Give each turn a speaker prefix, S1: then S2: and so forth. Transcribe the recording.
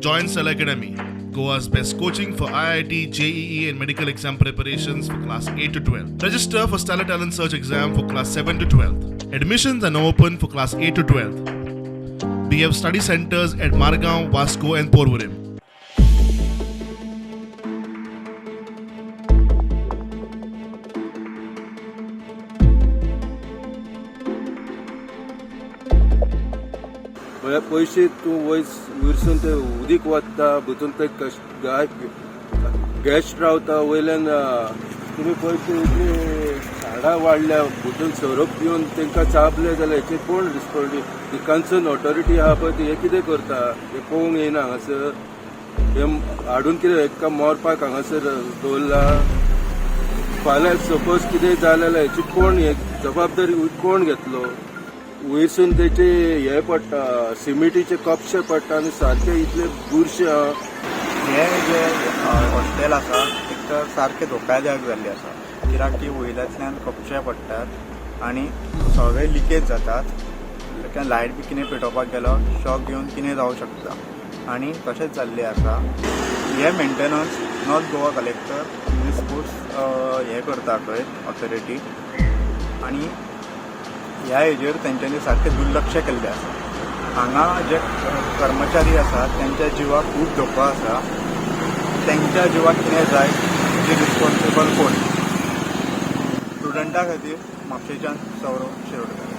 S1: Join Stellar Academy, Goa's best coaching for IIT, JEE, and medical exam preparations for class 8 to 12. Register for Stellar Talent Search exam for class 7 to 12. Admissions are now open for class 8 to 12. We have study centers at Margao, Vasco, and Porvorim.
S2: म्हळ्यार पयशे तूं वयर वयरसून ते उदीक वता भितून ते गाय गेस्ट रावता वयल्यान तुमी पयशे इतली झाडां वाडल्या भितून सोरोप पिवन तांकां चाबले जाल्यार हेचेर कोण रिस्पॉन्सिबिलिटी? ती कन्सर्न ऑथॉरिटी आहा पळय, ती हे कितें करता? हे पळोवंक येयना हांगासर? हे हाडून कितें हेका मरपाक हांगासर दवरला? फाल्यां सपोज कितें जालें जाल्यार हेची कोण हे जबाबदारी कोण घेतलो? वयरसून तेचे हे पडटा, सिमिटीचे कपशे पडटा आनी सारके इतले बुरशे आहा.
S3: हे जे हॉस्टेल आसा, एक तर सारकें धोकादायक जाल्लें आसा, कित्याक की वयल्यांतल्यान कपशे पडटात आनी सगळे लिकेज जातात. लायट बी कितें पेटोवपाक गेलो, शॉक घेवन कितें जावं शकता आनी तशेंच जाल्लें आसा. हे maintenance north Goa collector sports हे करता खंय ऑथॉरिटी आनी ह्या हेजेर तेंच्यांनी सारकें दुर्लक्ष केल्लें आसा. हांगा जे कर्मचारी आसात, तेंच्या जिवाक खूब धोको आसा. तेंच्या जिवाक कितें जायत, हेजी रिस्पॉन्सिबल कोण? स्टुडंटा खातीर म्हापशेच्यान सौरव शिरोडकर.